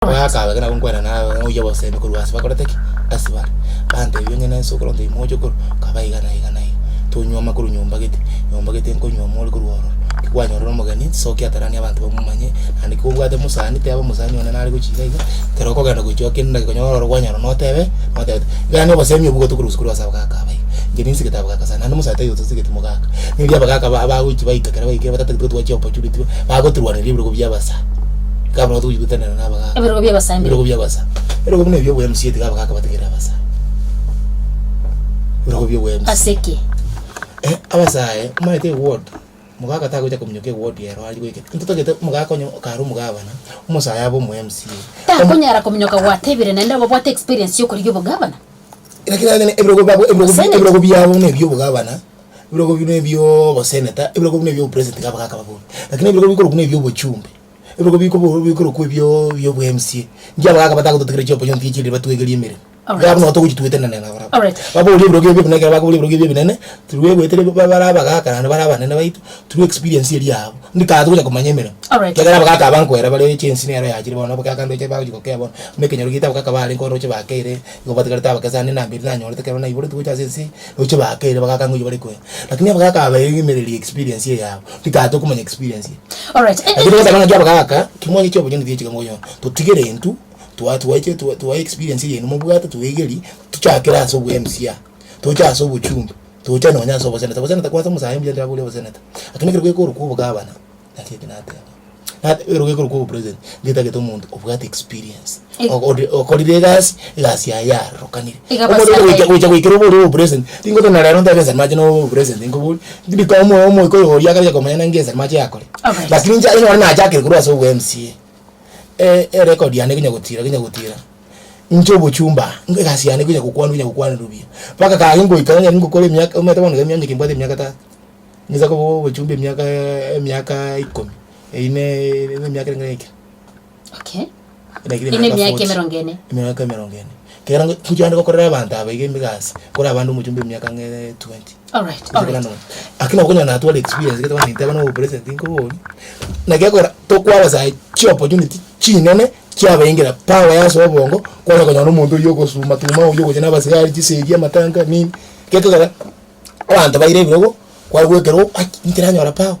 Abagaaka aba ekero nagokwana nabo oyio obosemi korwa ase bakorete ki? Ase bare. Bantebia onye nense okorwa ntebia moche korwa, kaba iga na iga na iga. Tonywoma korwa nyomba gete, nyomba gete nkonywoma ore korwa ororo. Ki kwanyorire omogeni, sokia atarani abanto bamomanye, naende ki obwate mosani teba omosani one nare gochia iga iga, ekero okogenda gochia okende naki konyora ororo kwanyora notebe, notebete. Yaani obosemi obwo gotokorusia korwa ase abagaaka aba iga. Inche ninsigete abagaaka sana, naende omosae taiyo otasigeti mogaka. Neri abagaaka ba bagochia baika ekero baikire batatagete gotwara chiopportunity, bagotorwaneria ebirogo bia abasae. Iga abwo nabo togochia gotenena na abagaaka. Ebirogo bia abasae mbire. Ebirogo bia abasae. Ebirogo buna ebi obwa MCA tiga abagaaka batigere abasae. Ebirogo bia obwa MCA. Ase ki? Eh, abasae, omanyete eward, mogaka tagocha kominyoka eward ero aria goika. Intotagete omogaka onye kare omogabana, omosae abe omo MCA. Takonyara kominyoka gwatebire naende ababwate experience yokorigia obogabana. Lakini naende ebirogo babo ebirogo Senate. ebirogo biabo buna ebia obogabana, ebirogo buna ebia oboseneta, ebirogo buna ebia obopresident iga abagaka babori. Lakini ebirogo bikorokwa buna ebia obochumbe, ebirogo bikobo bikorokwa ebio ebia obo MCA, inki abagaka batagototigera chiopportunity chiria batwegerie emeremo. Alright. Iga abwo nabo togochitwetenenera nabarabwo. Alright. Baborie ebirogo ebio buna ekero bakoboria ebirogo ebio ebinene, trwegoetere ba bare abagaka naende bare abanene baito, through experience eria yabo, ndi kaa togocha komanya emeremo. Alright. Ekiagera abagaka aba nkoera bare chensi nero yachire bono, abagaka ndoche bagochi gokea bono, buna ekenyoro giaito abagaka barenge oroche bakeire, igo batigarete abake sana, enamba eria nanyorete ekero naiboretwe gocha ase ense eye, roche bakeire abagaka ngochia bare koera. Lakini abagaka aba baegemereria experience eye yabo, ndi kaa tokomanya experience eye. Alright. Eh, Lakini eh, goteba ng'aki abagaka, kimwanye chiopportunity echi iga mokonyora, totigere intwe, twa twache twa twae experience eye yaino mobwate twegerie, tochakere ase obwa MCA, toche ase obochumbe. Tocha nonya ase oboseneta, oboseneta kwanza omosae mbuya ntaboria oboseneta, lakini ekero gekorokwa obogabana, naki eki nateba, nat ekero gekorokwa obopresident, ngetagete omonto obwate experience, Eh. ori okorire egasi, egasi yaye yarokanire. Iga Omonto abasae. goika gocha goikera obori obopresident, tingoteba rero ntebe nsa mache na obopresident nkobori, ndika omo omoika oyo oria akaria komanya naki ensa mache yakore. Alright. Lakini inche onye nachakire korwa ase obo MCA, erecord yane konya gotira konya gotira. Inche obochumba aa, egasi yane konya gokwanwa konya gokwanerwa buya, mpaka kare ngoika onye ngokora emiaka omanyete bono iga onye kimbwate emiaka tata, ng'isa koba obochumba emiaka emiaka ikomi, eywo ne emiaka ere ng'a Okay. Naikire Ene emiaka emiaka 40. emerongo ene. Emiaka emerongo ene. Ekero ngochia ande gokorera abanto aba iga emegasi, kore abande omochumba emiaka ang'e 20. Alright, alright. Lakini nabo okonyora natwara experience gete bono ninteba na obopresident nkobori, naki ekogera tokwa abasae chiopportunity chinene chiabaingera power ya ase obongo, kwanya konyora omonto oywo ogosuma tuma oywo ogocha na abasigari chisegi amatanga nini, gekogera abanto baire ebirogo, kwarwa ekerogo aki ntiranyora power,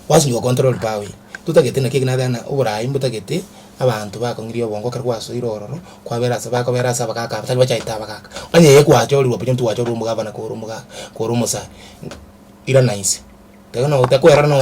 gwasinywa gocontrol power eywo. Totagete naki eki nateba ng'a oborai mbotagete abanto bakong'irie obongo ekero gwasoire ororo, kwabera ase bakobera ase abagaka aba tari bachaete abagaka. Onye eye kwachorigwe opportunity gwachorigwe omogabana kore omogaka kore omosae, irana inse, teba no otakwerora no.